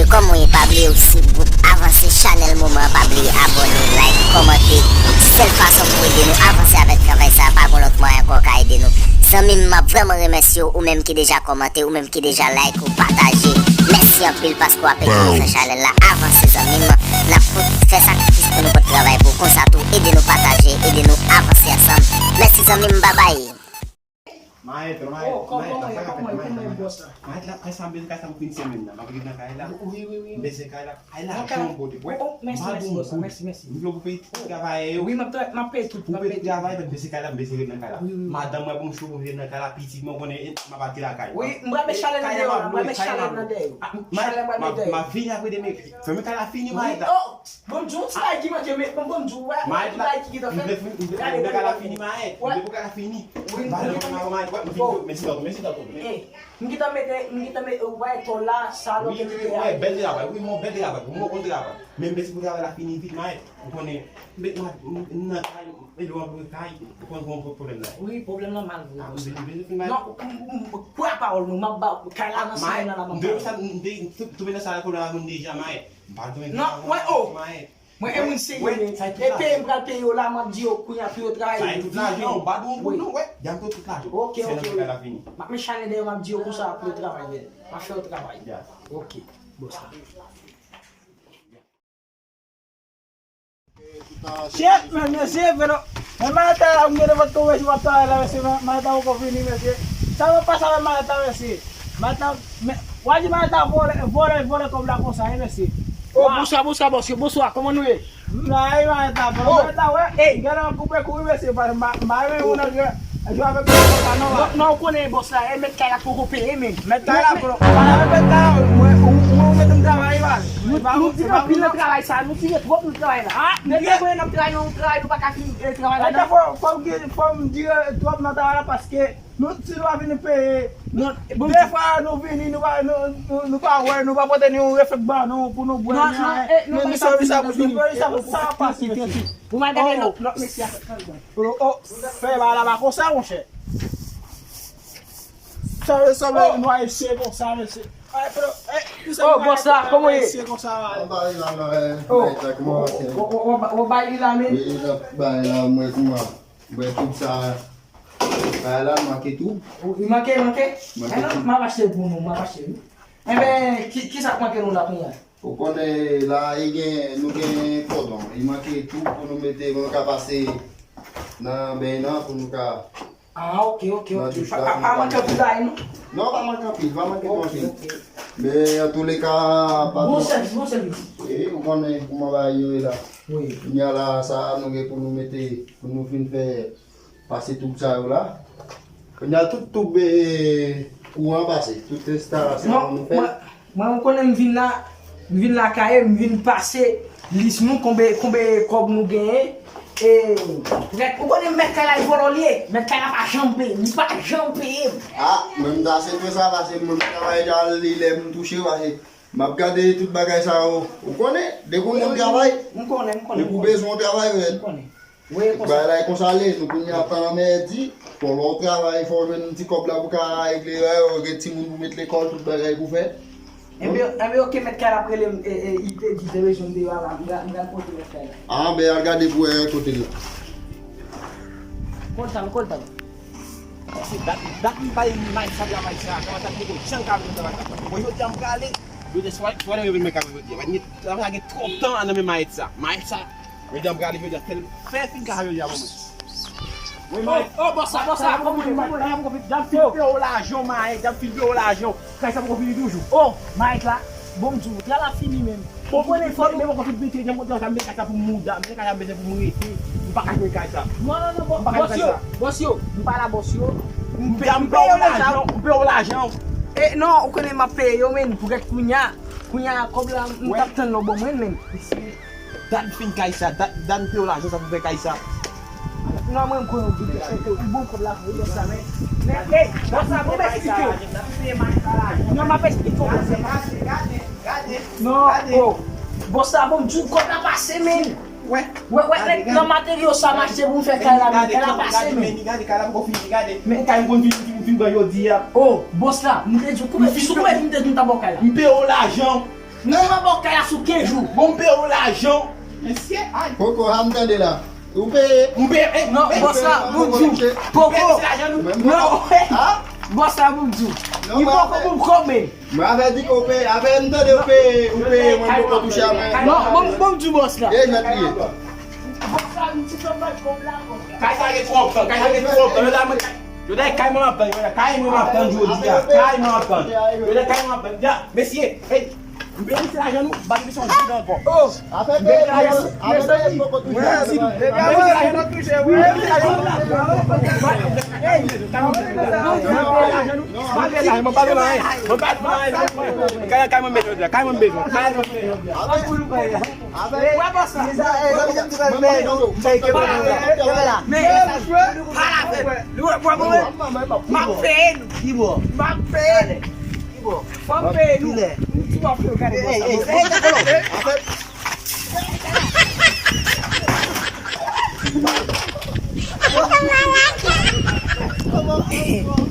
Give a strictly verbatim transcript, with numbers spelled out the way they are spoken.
Kòman w ye? Pa bliye w swiv gwoup Avanse Chanèl Moman an, pa bliye abòne, like, kòmante. Sèl fason pou ede nou avanse avèk travay sa a, pa gon lòt mwayen ankò w ka ede nou. Zanmi m, m ap vrèman remèsye w, ou menm ki deja kòmante, ou menm ki deja like, ou pataje. Mèsi anpil paske w ap ede nou fè chanèl la avanse, zanmi m. N ap fout fè sakrifis pou nou pot travay pou w. Konsa tou, ede nou pataje, ede nou avanse ansanm. Mèsi, zanmi m, babay. Mayèt, mayèt, oh, mayèt, kòman, sa k ap fèt, kòman, mayèt, kòman, mayèt, bòs la? Mayèt la, kay sa m bezwen, kay sa pou fin semèn nan. M ap viv nan kay la. Wi, wi, wi. M bezwen kay la. Kay la, jan m pote. Wè, oh, mèsi, mèsi, bòs la, mèsi, mèsi. M vle pou peye tout travayè yo. Wi, m ap tra-, m ap peye tout, m ap peye tout. Pou peye travay, m bezwen kay la, m bezwen ret nan kay la. Wi, wi, wi. Madanm mwen, pou m chou, pou m ret nan kay la, pitit mwen, konnen, m ap al ki lakay. Wi, m pral met chalè nan dèyè la, m pral met chalè nan dèyè. Chalè m pral met dèyè. M ap vini apre demen. Fèmen kay la fini, mayèt la. Oh! Bon, m di w ti bagay ki manke, men, bon, bon, m di w, wè, mayèt la, bagay ki gentan fèt. M vle fini, m vle, m vle kay la fini, mayèt. M vle pou kay la fini. Wi, m vle fini. Mayèt, wè, m vini, mèsi tòl, mèsi tòl. Eh, m gentan mete, m gentan mete, wè, tòl la, sa lòt. Wi, wi, wi, wè, bèl travay, wi, mon bèl travay, mon bon travay. Men mèsi pou travay la fini vit, mayèt. Ou konnen, m, m, m nan kay, e lè w ap kay, ou konn pwoblèm la. Wi, pwoblèm nan mal vre. Ah, m vle, m vle fini, mayèt. Non, m, m, m, kwè a pawòl mwen, m ap ba, kay la nan semèn nan, la, m ap ba. M te sa, m te, m te, m te nan sa la, konnen la, moun deja, mayèt. M pa t renmen non, wè, oh. Mwen, e moun serye, men. E peye m pral peye yo la, m ap di yo kounye a pou yo travay. Sa e tout lajan, ou pa dwe yon goud non, wè. Jan tout lajan. Ok, ok, wi. M ap met chalè dèyè, m ap di yo konsa pou yo travay, men. M ap fè yo travay. Ok, bon sa. Shit, men, mesye, velo. Men, malta, m gen de vòt konvèsyon w ap travay la, mesye, men, malta poko fini, mesye. Sa w ap pase avè malta, mesye? Malta, men, w a di malta vòlè, vòlè, vòlè kòb la konsa, wi, mesye. Oh, bonswa, bonswa, bòs yo, bonswa, kòman nou ye? Ay, malta, vòlè, malta, wè. Ey, gade w ap koupe kou, wi, mesye, pa, pa, pa, pa, jwe avèk mwen konsa, non, non, ou konnen, bòs la, e mèt kay la poko peye, men. Mèt kay la, poko pale avèk mèt kay la, mwen, ou, ou mete m travay, wi. Nou, nou dire anpil nan travay sa, nou dire twòp nan travay la. Ah, depi mwen n ap travay, nou travay, nou pa ka fini, eh, travay la, non. Fò, fò m gen, fò m dire twòp nan travay la, paske nou, si nou pa vini peye, nou, defwa nou vini, nou pa, nou, nou, nou pa wè, nou pa pote ni yon reflèk ban nou pou nou bwè, ni anyen. Men, men sèvis sa pou fini. Sa, sa, sa pa fini. Ou mal gade lòt, lòt mesye a fè travay. Oh, oh, fè bagay la pa konsa, monchè. Sa, sa, nou ayisyen konsa, mesye. Oh, bòs la, kòman w ye? Anba li la, non, eh, oh, bagay sa, kòman w ye? Ou, ou, ou, ou bay li la, men? Wi, li ap bay la, mwen, kòman? Mwen, tout sa, bagay la, manke tou. Ou, li manke, manke? Manke tou. Eh non, m ap achte pou nou, m ap achte, wi. Enben, ki, ki sa k manke nou la, kounye a? Ou konnen la, e gen, nou gen kòdon. Li manke tou pou nou mete, pou nou ka pase nan beny nan, pou nou ka Ah, ok, ok, ok. Pa, pa, pa manke anpil bagay, non? Non, pa manke anpil, pa manke twò anpil. Ok, ok. Men, antouleka, patwon. Bon sèvis, bon sèvis. E, ou konnen kòman bagay yo ye la. Wi. Kounye a la, sa a, nou gen pou nou mete, pou nou fin fè pase toub sa yo la. Kounye a, tout toub, e, kouran pase, tout enstalasyon nou fè. Mwen, ou konnen m vin la, m vin lakay, m vin pase lis nou, konbe, konbe kòb nou genyen. E, prèt, ou konnen mèt kay la, e vòlò li ye. Mèt kay la pa janm peye m, li pa janm peye m. Ah, mwen m ta swete sa, paske mwen m travay la, li lè m touche, paske m ap gade tout bagay sa yo. Ou konnen, depi w nan travay, m konnen, m konnen, depi w bezwen yon travay, men. M konnen. Wi, konsa. Bagay la e konsa l ye, nou kounye a tan mèdi, fò lè w travay, fò w jwenn ti kòb la pou ka eklerè, w gen timoun pou met lekòl, tout bagay pou fè. Enben, enben, ok, mèt kay la ap rele m, e, e, li te di te bezwen m deyò a la, m pral, m pral pote mèt kay la. Ah, ben, al gade pou wè kote l la. Koltan, koltan. Se dat, dat m bay may sa travay sa, kòman sa poko janm ka vin travay sa. Bon, jodi a m prale, jodi a swa, swa yo vin mwen ka jodi a. Travay sa gen twòp tan nan men mayèt sa. Mayèt sa, jodi a m prale, jodi a fè l, fè fin ka jodi a pou mwen. Wi, mayèt. Oh, bòs sa, bòs sa, kòman ou ye, mayèt? Dam fin peye w lajan, mayèt, dam fin peye w lajan. Kay sa poko fini toujou. Oh, mayèt la, bon, m di w, travay la fini menm. Ou konnen fò nou. Men poko fin pete, jan m kontan sa, m bezwen kay sa pou m mouda, m bezwen kay sa, m bezwen pou m rete. M pa ka jwe kay sa. Non, non, non, bòs yo, bòs yo, m pa la bòs yo. M peye w lajan, m peye w lajan. E non, ou konnen m ap peye yo, men, pou gèt kounye a, kounye a, kòb la, m t ap tann nan w ban mwen, men. Dat m fin kay sa, dat, dat m peye w lajan sa pou fè kay sa. Non, mwen, m konnen w bon kòb la, wi, bòs la, men, men, ey, bòs la, bon, m esplike w. Non, m ap esplike w, bòs la. Non, oh, bòs la, bon, m di w kòb la pase, men. Wè, wè, wè, nèg nan materyo sa m achte pou m fè kay la, men kay la pase, men. Gade, gade, kay la poko fini, gade. Men kay m konn vin, vin, vin ban jodi a. Oh, bòs la, m te di w, koupe, sou koupe, m te di w m ta ba w kay la. M peye w lajan. Non, m ap ba w kay la sou kenz jou. Bon, m peye w lajan w. Mesye, ay. Poko, a m tande la. Ou peye. M peye, eh, non, bòs la, m di w. Poko. Peye lajan nou. Non. Ha? Bòs la, m di w. Non, li poko pou m kòbe. Mwen avè di ke w peye, avè m tande w peye, w peye, mwen poko touche a mwen. Non, bon, bon, m di w bòs la. E, mèt li ye. Kay sa gen twòp tan, kay sa gen twòp tan. Yo la mwen, yo la kay mwen ap tann, yo la kay mwen ap tann jodi a, kay mwen ap tann. Yo la kay mwen ap tann. Ya, mesye, hey, m peye mesye lajan nou, m pa gen misyon jodi ankò. Oh, afè peye, afè peye, poko touche a mwen. Kay mwen bezwen, kay mwen bezwen. M ap peye nou. M ap peye nou. Fò m peye nou. M ap peye nou.